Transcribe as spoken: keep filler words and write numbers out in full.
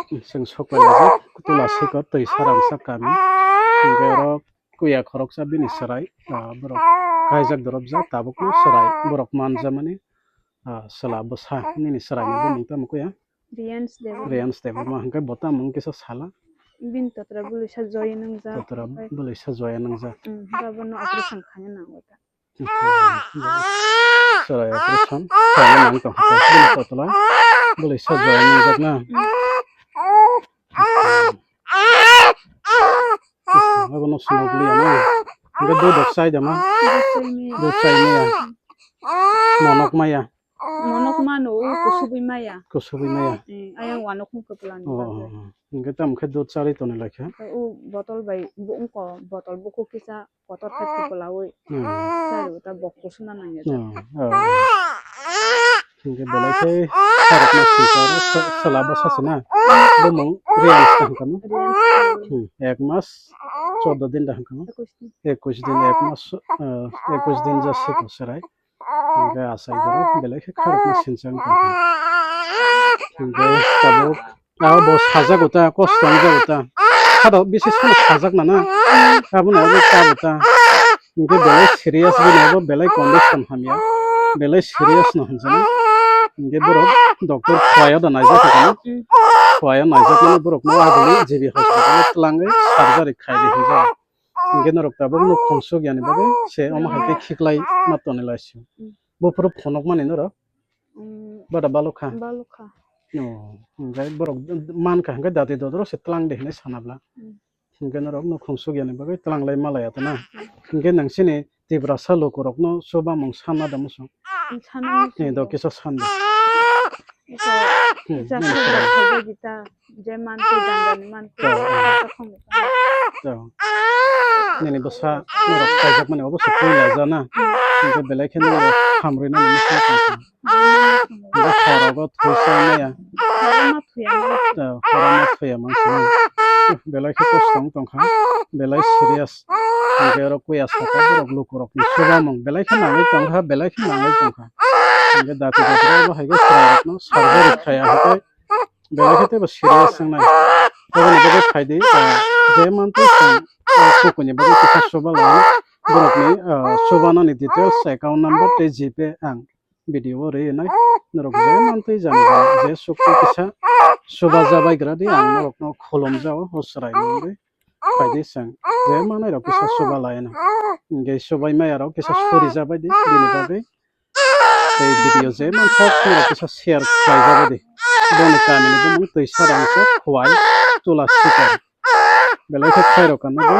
Chwng sok lai jak, Tula Sikor, Twisa Rangchak kami. Hingke oro kuya khoroksa bini chwrai, ah, borok kaijak dorop jak, tabuk no chwrai borok manjamani, ah, chwla bwsa nini chwrai ni bumung tamo kuya? Riyans Debbarma. Riyans Debbarma hingke bo tamo wng kisa sala? Bini totra bwlwi sa joya nwngjak. Totra bwlwi sa joya nwngjak. Hmm, hwnkhe abono operation khaina nango ta. Chwrai operation khaina nang tong kha bini totra bwlwi sa joya nwngjak na. Hmm. Abono swnok liya na. Hingke dudok chai da ma? Dudok chai maya. Dudok chai maya. Monok maya. Monok mano, o kusubui maya. Kusubui maya. Eh, ayang wanok mung kwpla ni. Oh, bagwi. Oh, oh. Hingke tamo khe dud chari toni lai kha? O botol bai, bo wngko botol bukhuk kisa kotor khe kwplaui. Hmm. Chari ta bok kusuna nangya. Hmm, oh, oh. Hingke belai khe kharokma sika oro sa-, sala bwsa se na? Bumung Riyans ta hwnkha no? Riyans. Hmm, ek mas choddo din da hwnkha no? Ekush din. Ekush din, ek mas, eh, ekush din ja siko chwrai. Hingke achai borok belai khe kharokma sinchang tongkha. Hingke tabuk abo bo sajago ta, kosto wngjago ta. Khado bises kheno sajak nana. Abono abo kabo ta. Hingke belai serious bini abo belai condition hamya. Belai serious no hinjana. Hingke borok doctor khwlaiyo da naijak kha kano. Khwlaiyo naijak mano borok no aguli G B hospital o twlangwi surgery khaidi hinjak. Hingke norok tabuk no khungsuk yani bagwi se omo hai khe khiklai ma toni lai sio. Buphuru phunukmani norok? Mm, bada balukha? Balukha. Oh, hingke borok mankha hingke dati dodoro se twlang de hinui sana bla. Mm. Hingke norok no khungsuk yani bagwi twlang lai malaya tana. Mm. Hingke nang sini Tiprasa lukurokno chubamung sana da muchung? Mm, sana muchung. Ni do kisa san da. Iko, hmm, kisa hmm, sana da. Jeta. Je mantwi, jangani mantwi, oh, oh, kisa khongni khongni. Oh. Nini bwsa norok kaijakmani obo se puila jana. Hmm. Hingke belai khe norok hamrwino nini sini tongkha. Hingke horogo thwi sa maya. Horo ma thuya maya. Oh, horo ma thuya mangsa. Belai khe kosto wng tongkha. Belai serious. Hingke oro kuya saka borok lukurokni chubamung belai khe nangwi tongkha, belai khe nangwi tongkha. Hingke dati dati obo hai khe chwrairokno surgery khaya hwnkhe. Belai khe teibo serious wngnai. Aboni bagwi phaidi, ah, je mantwi chwng, ah, kukuini bagwi kisa chuba lai. Borokni, ah, chubanani details, account number tei G Pay ang video o rwi nai. Norok je mantwi jani jani je sukti kisa chuba jabai gra di, ang norokno khulum jao, o chwraini wngwi. Phaidi chwng je manai rok kisa chuba lai no. Hingke chubai maya rok kisa suri jabai di, bini bagwi. Tei video je manthok norok kisa share khlai jabai di. Boni kamini bumung Twisa Rangchak Khwai Tula Sikor. Belai khe khairok kano bo.